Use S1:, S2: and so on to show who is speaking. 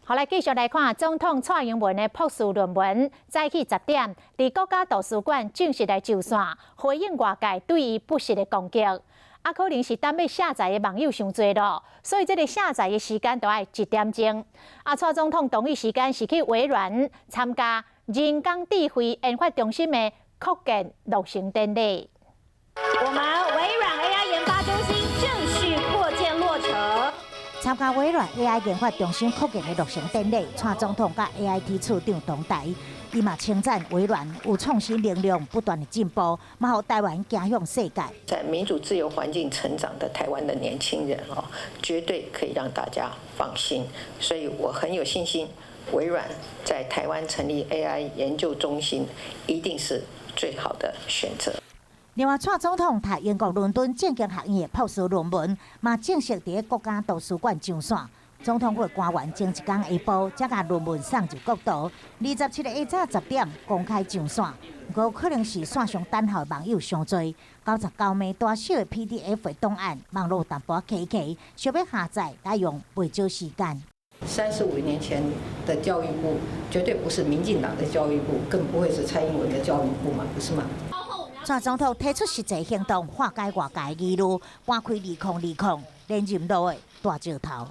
S1: 好，來繼續來看總統蔡英文的博士論文，早起10點，佇國家圖書館正式來上線，回應外界對伊不實的攻擊。啊，可能是等欲下載的網友傷濟咯，所以這个下載的時間都愛1點鐘。啊，蔡總統同一時間是去微軟參加人工智慧研發中心的擴建落成典禮。
S2: 我們微軟 AI 研發中心正式擴建落成。
S3: 參加微軟 AI 研發中心擴建的落成典禮，蔡總統佮 AIT 處長同台，伊嘛稱讚微軟有創新能量，不斷的進步，嘛予台灣行向世界。
S4: 在民主自由環境成長的台灣的年輕人哦，絕對可以讓大家放心，所以我很有信心，微軟在台灣成立 AI 研究中心，一定是最好的選擇。
S3: 另外，蔡總統讀英國倫敦政經學院的博士論文，嘛正式佇國家圖書館上線。總統府官員前一工下晡，才共論文送入國圖，27日下早10點公開上線。毋過可能是線上等候的網友傷濟，99MB大小的 PDF 檔案，網路淡薄仔卡卡，想欲下載，愛用袂少時間。
S5: 35年前的教育部，絕對不是民進黨的教育部，更不會是蔡英文的教育部嘛，不是嗎？
S3: 蔡總統提出實際行動，化解外界疑慮，搬開2020連任路的大石頭。